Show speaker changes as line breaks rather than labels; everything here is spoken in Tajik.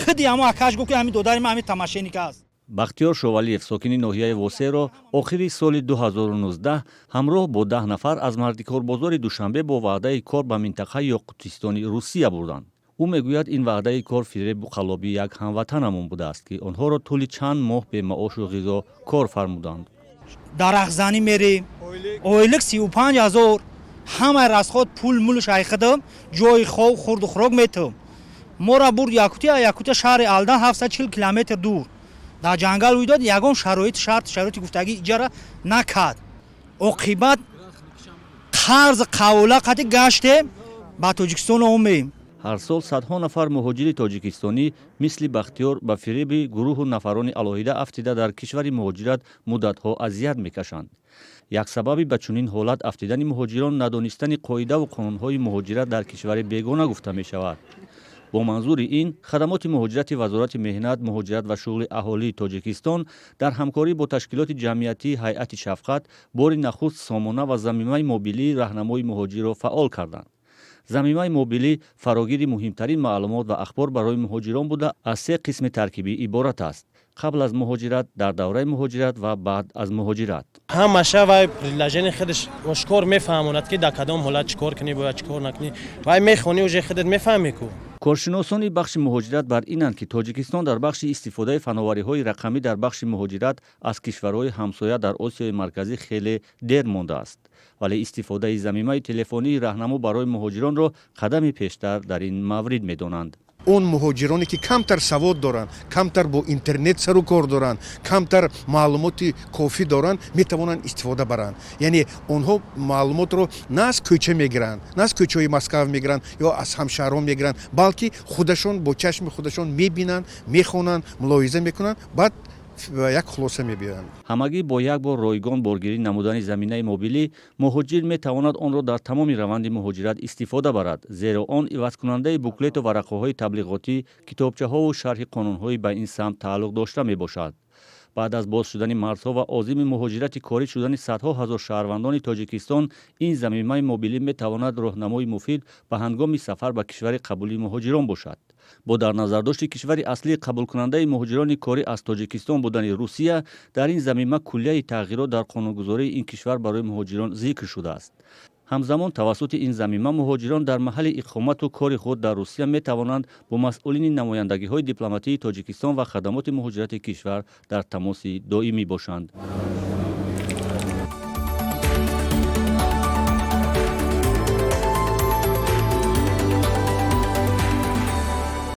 Хиди ҳамо акаш гуфт, ки ҳамин додари ман ҳамин мошенник аст.
Бахтиёр Шовалиев, сокини ноҳияи Восеро, охири соли 2019 ҳамроҳ бо 10 нафар аз мардикорбозори Душанбе бо ваъдаи кор ба минтақаи Ёқутистони Русия бурданд. Ӯ мегӯяд, ин ваъдаи кор фиребу қаллобии як ҳамватанамон будааст, ки онҳоро тӯли чанд моҳ бемаошу ғизо кор фармуданд.
Дарахтзанӣ мерем, ойлик 35 000, ҳамаи расход, пул мулш айхидам, ҷои хоб, хурду хӯрок метам. Мора бурд Якутия. Якутия шаҳри Алдан, 740 километр дур, дар ҷангал уйдод. Ягон шароит, шарт шароити гуфтагӣ иҷара накард. Оқибат қарз қавола қати гаштем, ба Тоҷикистон омем.
Ҳар сол садҳо нафар муҳоҷири тоҷикистонӣ мисли Бахтиёр ба фиреби гурӯҳу нафарони алоҳида афтида, дар кишвари муҳоҷират муддатҳо азият мекашанд. Як сабаби ба чунин ҳолат афтидани муҳоҷирон надонистани қоидаву қонунҳои муҳоҷират дар кишвари бегона гуфта мешавад. Бо манзури ин хадамоти муҳоҷирати Вазорати меҳнат, муҳоҷират ва шуғли аҳолии Тоҷикистон дар ҳамкорӣ бо ташкилоти ҷамъиятии «Ҳайати шафқат» бори нахуст сомона ва замимаи мобилии «Раҳнамои муҳоҷирро» фаъол карданд. Замимаи мобилӣ фарогири муҳимтарин маълумот ва ахбор барои муҳоҷирон буда, аз се қисми таркибӣ иборат аст: қабл аз муҳоҷират, дар давраи муҳоҷират ва баъд аз муҳоҷират.
Ҳамаша вай приложение худаш ошкор мефаҳмонад, ки дар кадом ҳолат чӣ кор кунӣ бояд, чӣ кор накунӣ. Вай мехонӣ, уже худат мефаҳмӣ ку.
Коршиносони бахши муҳоҷират бар инанд, ки Тоҷикистон дар бахши истифодаи фановариҳои рақамӣ дар бахши муҳоҷират аз кишварҳои ҳамсоя дар Осиёи Марказӣ хеле дер мондааст, вале истифодаи замимаи телефонии «Раҳнамо» барои муҳоҷиронро қадами пештар дар ин маврид медонанд.
Он муҳоҷироне, ки камтар савод доранд, камтар бо интернет сару кор доранд, камтар маълумоти кофӣ доранд, метавонанд истифода баранд. Яъне онҳо маълумотро на аз кӯча мегиранд, на аз кӯчаҳои Москав мегиранд ё аз ҳамшаҳрон мегиранд, балки худашон бо чашми худашон мебинанд, мехонанд, мулоҳиза мекунанд, баъд як хулоса мебиёянд.
Ҳамагӣ бо як бор ройгон боргирӣ намудани замимаи мобилӣ муҳоҷир метавонад онро дар тамоми раванди муҳоҷират истифода барад, зеро он ивазкунандаи буклету варақаҳои таблиғотӣ, китобчаҳову шарҳи қонунҳои ба ин самт тааллуқ дошта мебошад. Баъд аз боз шудани марзҳо ва озими муҳоҷирати корӣ шудани садҳо ҳазор шаҳрвандони Тоҷикистон, ин замимаи мобилӣ метавонад роҳнамои муфид ба ҳангоми сафар ба кишвари қабули муҳоҷирон бошад. Бо дар назардошти кишвари аслии қабулкунандаи муҳоҷирони корӣ аз Тоҷикистон будани Русия, дар ин замима куллияи тағйирот дар қонунгузории ин кишвар барои муҳоҷирон зикр шудааст. Ҳамзамон тавассути ин замима муҳоҷирон дар маҳалли иқомату кори худ дар Русия метавонанд бо масъулини намояндагиҳои дипломатии Тоҷикистон ва хадамоти муҳоҷирати кишвар дар тамоси доимӣ бошанд.